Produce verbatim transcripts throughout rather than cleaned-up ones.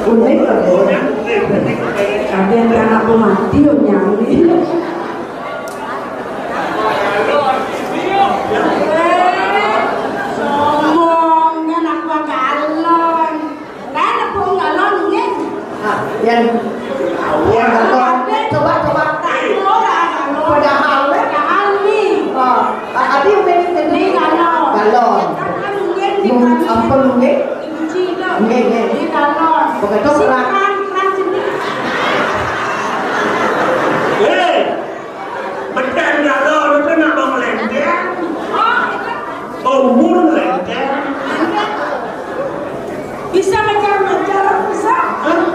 Unik lho. Kadén anak mati yo nyang. Sombong kan aku galon. Kan aku galon nggih. Ah, yang, yang galon. Coba, coba. Padahal, padahal nih. Oh, adi umin ini galon. Galon. Kan nggih, ampun nggih. Nggih, nggih. Begitu, Pak. Hei, betul nggak lo? Lu kenapa melenteng? Umur melenteng. Bisa ngejar-ngejar, bisa. Hah?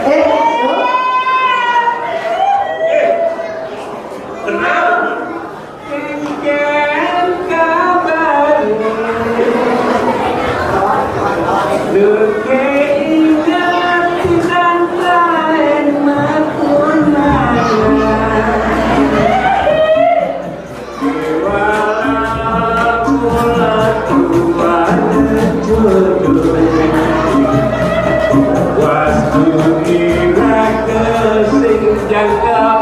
Eh, eh, kenapa? Kéngkén kabéh. Duké inget pisan lain matur maaf. Walau kula tuan jodoh, wastu ira sing jangkep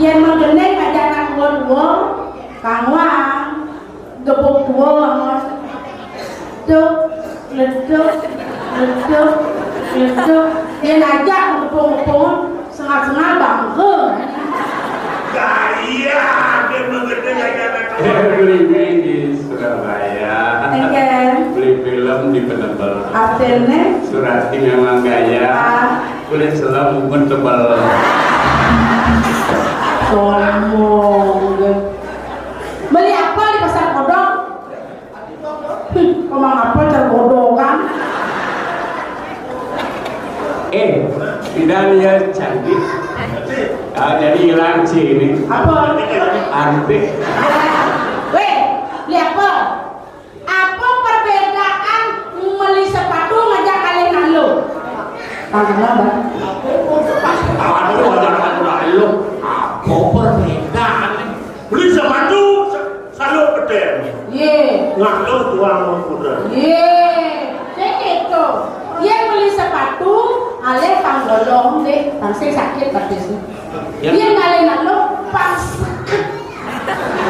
Yén menggending ngajak anak tua-tua, kang wang, gebuk tua, tuk, leduk, leduk, leduk. Yén ajak ngepung-ngepung, sengal-sengal bangga. Gaya, dia menggending ngajak anak tua. Beli mie di Surabaya. Enggak. Beli film di Penebel. Artinya? Surati memang gaya. Ah. Kulit selam, bukan tebal. Sombong. Beli apa di pasar kodok? Hmm, kok mang apa cara kodok kan? Eh, tidak dia cantik. Ah, jadi hilang sih ini. Apa? Arti. Weh, beli apa? Apa perbedaan meli sepatu ngajak alih nalo? Tanggal apa? Aduh, ngajak alih nalo. Apa perbedaan? Beli sepatu, sa-, saluk pedem. Ye. Ngalo tuang kuda. Ye. Cek itu. Yén meli sepatu, alih panggolong deh, pasti sakit batisnya. Ya. Yén alih nalo, pas.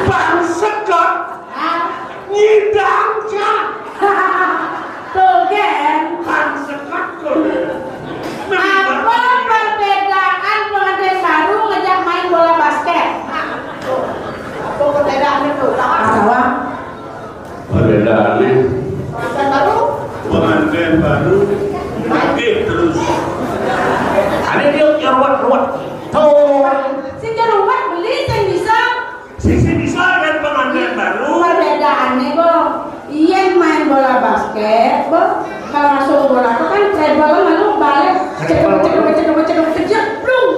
Pas sekot. Ah. Nyidang, Cak. Tuh, Gen. Kan sekat kok. Apa perbedaan pengantin baru ngejak main bola basket? Apa perbedaannya tuh? Apa? Perbedaannya? Pengantin baru. Pengantin baru. Lagi terus. Ada dia yang ruwet-ruwet. Tuh. Sing ruwet beli, sing bisa. Sisi bisa kan pengantin baru. Perbedaannya, Bo. Yén main bola basket. Masuk bola tuh kan, treble malu balik. Cedok, cedok, cedok, cedok, cedok, cedok, blung.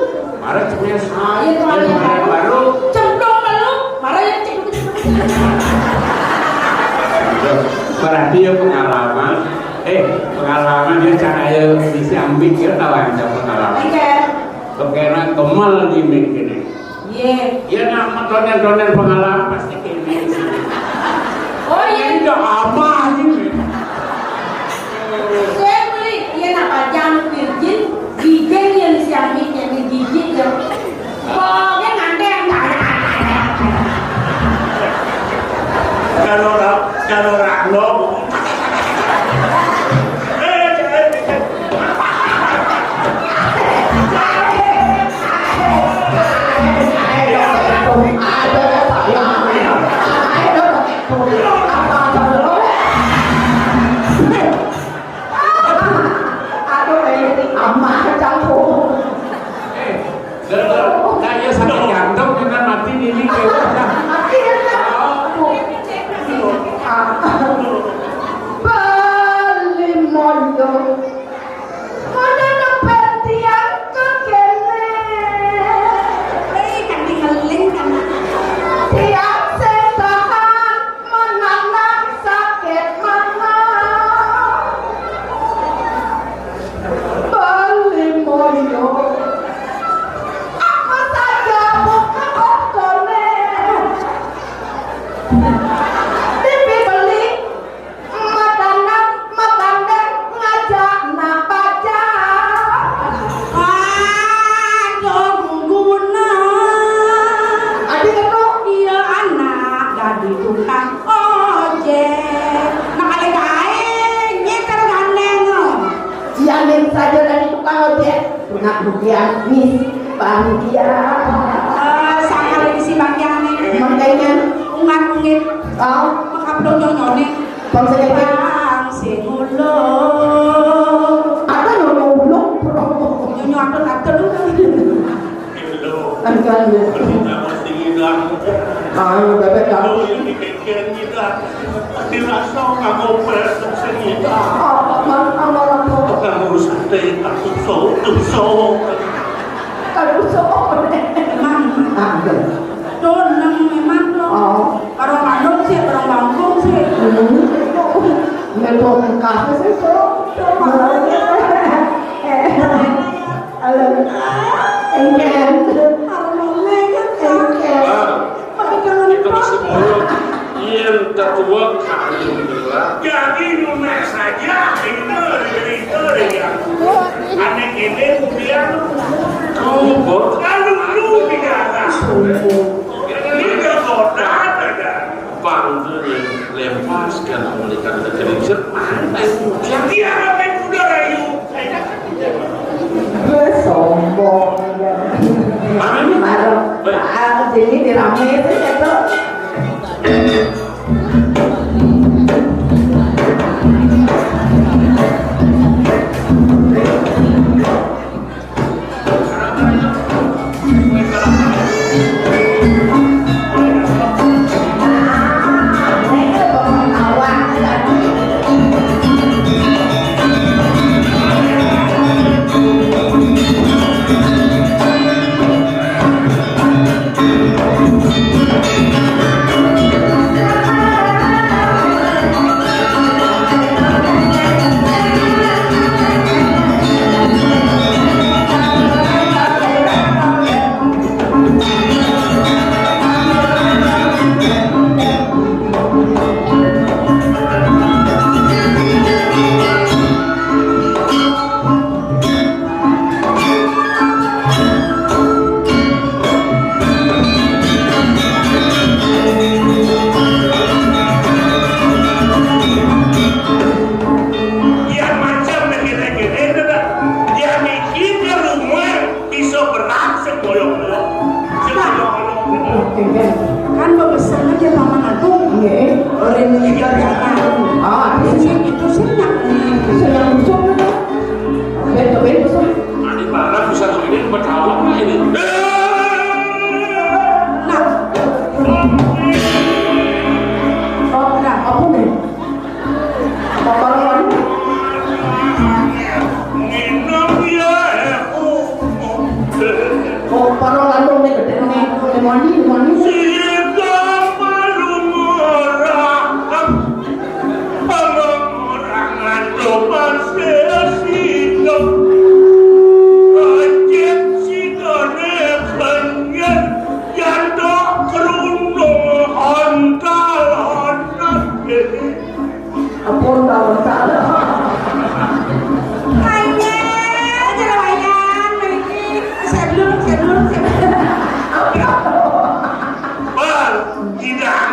Marah cuma. Ah, iya, tuh, marah baru. Cemplung malu, marah ya, cedok, cedok, cedok. Berarti ya pengalaman. Eh, pengalaman dia cara ya bisa ambil, ya, tahu ada pengalaman. Iya. Keperan kemal di mik ini. Iya. Iya, nak, tonton-tonton pengalaman pasti kayak gini. Oh, iya. Ini udah apa ini? Saya beli, iya, nak, pajang virgin, gigit yang siang ini, yang gigit ya. Oh, dia ngantek. Kalau ra-, kalau rano. Aduh, eh, amat campur. Gara-gara kaya sakit jantung, kan mati ini, kayak. Mati ya, kan? Aduh. Ah. Bali Moyo. Mana nepet tiang ke kene? Eh, kan diheling, kan. Tiang sing tahan menanam sakit mana? Bali Moyo. Apa saja buka otone? Pipi beli, matanam, matandang, ngajak nak baca. Aduh, guna. Adi kenu. Iya, anak dadi tukang ojek. Nah, kali gae nyetir gandeng, no. Iya, ning saja dadi tukang ojek. Nak bukian, Miss Bangkian. Eh, sama lagi si Bangkian nih. Makanya. Ungan ungit. Oh. Mengkaplong nyonyone. Bang saya. Bang sing ulo. Ada nyonyo ulo. Nyonyo atau tante dulu. Hello. Kan kan ya. Kita mesti ngidang. Ah, bebek kamu. Kalau ini bikin ngidang. Dirasa nganggo pres sing ngidang. Apa, Bang? Apa, apa? Nganggo sate, aku so, so. Kalau so, apa nih? Emang. Ah, iya. Don, nang memang lo. Oh. Karo ngandung sih, karo bangkung sih. Hmm. Nggak tahu kasih sih, so. Coba. Eh. Halo. Engken. Armone kan, Kak. Engken. Bang, pakai jangan kita mesti mulai. Yen ketua kami adalah. Jadi, lunas saja, itu, itu, itu, ya. Aneh ini, kemudian. Kau, Bang. Lalu, lu tidak ada. Ini udah kota, ada. Pangkene lepaskan melikat negeri Jepang. Yang dia ngapain kuda rayu? Gue sombong. Mana ini? Baru. Baik. Ah, jadi dirame itu ya, tuh. Yang macam negeri-negeri itu dah. Yang mikir ke rumah bisa berang sekolah-kolah. Sekolah-kolah. Kan bagus aja Paman Agung. Nggih. Orang meninggal ya kan. Ah, ini itu sih nak. Senang musuh kan? Betul, betul, sih. Nanti malam bisa begini, bertawang lah ini. Nah. Oh, nah, apa nih? Apa lawan?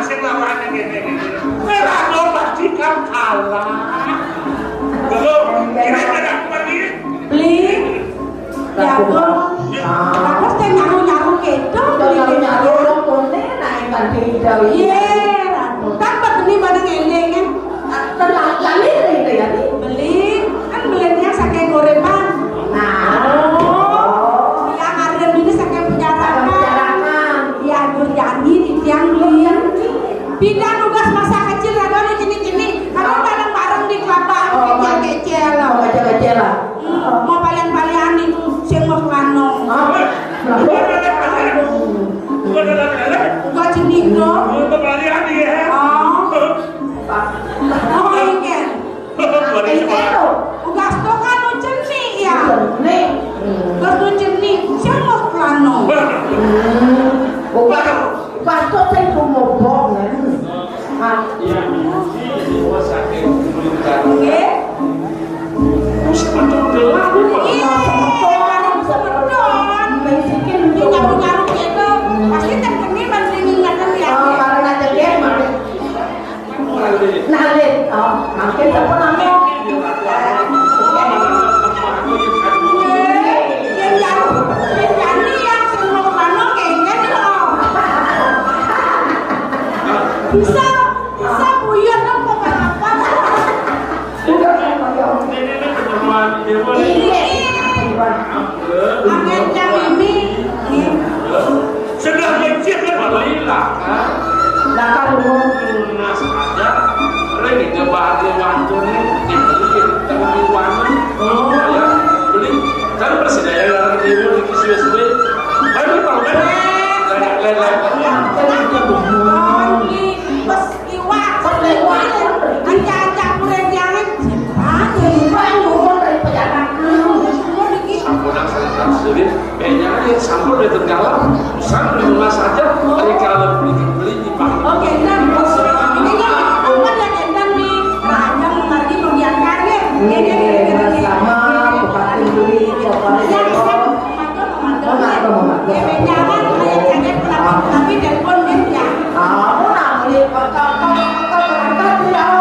Sing lawanan ngene iki. Ora ono pasti kang kalah. Lho, kira-kira aku lagi. Beli. Jago. Terus teh nyaru-nyaru gitu. Nyaru-nyaru, kone naik tadi jauh. Iya, Ratu. Kan begini pada ngeling, kan? Terlalu lali, ya, nih. Beli, kan belinya saking goreban. Nah. Oh, yang ada ini saking penjarakan. Saking penjarakan. Ya, aduh, janji di tiang beli. Pindah tugas masa kecil, ada di sini-sini. Kalau bareng-bareng di kelapa, oh, kecil-kecil. Oh, kecil-kecil lah. Hmm, mau palian-palian itu, sing mau kelano. Hah? Bukan ada lele. Bukan jenis, dong. Untuk palian, iya. Oh. Oh, iya. Ugas to kan nu cenik ya. Cenik. Terus nu cenik, sing mau kelano. Hmm. Ugas, ugas to sing sumobok, kan. Ah. Nggih. Terus betul gelap, Pak. Iya, sebetul. Ini nyaru-nyaru gitu. Pasti terkena banding ingatan ya. Oh, karena cedek, Mak. Nalit, oh, makin sampun ame. Yen jani, yen jani yang sing mau mano kengken lho. Bisa, bisa buyut dong, kapan-kapan. Ini, ini pertemuan, ini. Ini. Amin, Cak Mimi. Sudah becik kan? Belilah, kan? Lah, kan, lu. Lunas aja. Ring itu bahagia wantune dibeli, dibeli warna. Oh. Ya, beli. Kan persidaya yang di U S B. Beli, Pak, beli. Lek, lek, lek. Oh, ini pas liwat, pas liwat. Ancak-ancak kuren jangan. Ah, jadi Pak, nyuwun dari pejabat. Sampun, sampun, sampun. Kayaknya yang sampun dari Tegalang, pesan di rumah saja, dari kalau beli-beli di Pak. Oke, dan ini kan apa yang edan nih, Pak Ajang memargi pembian karir. Ini, ini, ini, ini. Sama, Bupati beli, Bupati. Ya, bisa, memaklum, memaklum. Memaklum, memaklum. Ya, jangan, kayak jangan kenapa, tapi telepon dia, ya. Kamu nak beli, kok, kok, kok, kok, berangkat, ya.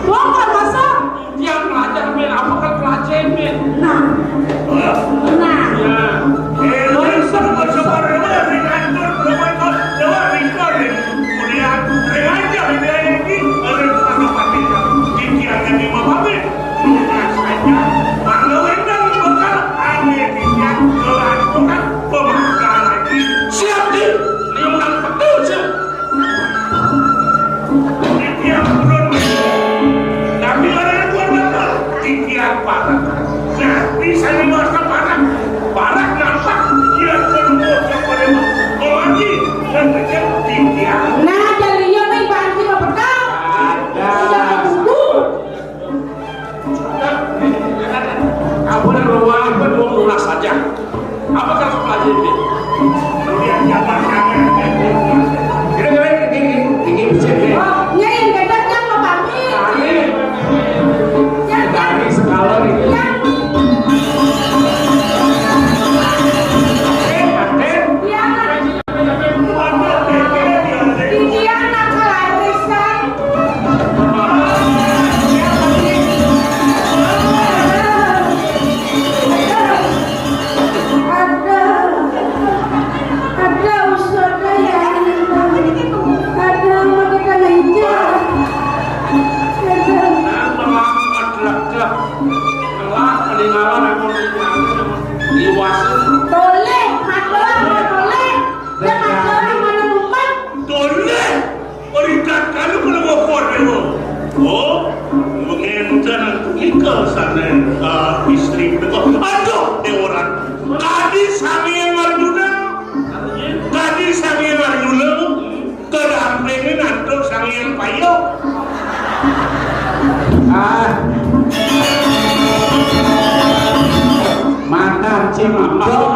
Wah, kan masa? Tiang pelajar, men, apa kan pelajar, men? Nah. Nah. Ya. Eh, lu yang suruh gua coba rela di kantor, lu mau ikut, lu mau ikut, ya. Kemudian, rela aja, ini, ini, ada tukang obat itu. Titiannya di bawah, men. Tugas aja. Kalau endang bakal, ane titian, kalau aturan, pemakaran lagi. Siap, Dik. Ayo, nang betul, siap. Titiang purun. Tapi orang tua bakal titiang parak. Nah, bisa dimakan parak. Parak nampak dia berumur kepada lagi dan kecil titiang. Nah, jadinya nih Pak Haji mau bekal. Ada. Tidak tunggu. Apa yang luar pun mau lunas saja. Apa kan Pak Haji ini? Kemudian siapa? Yang payo. Ah. Mata cimabok.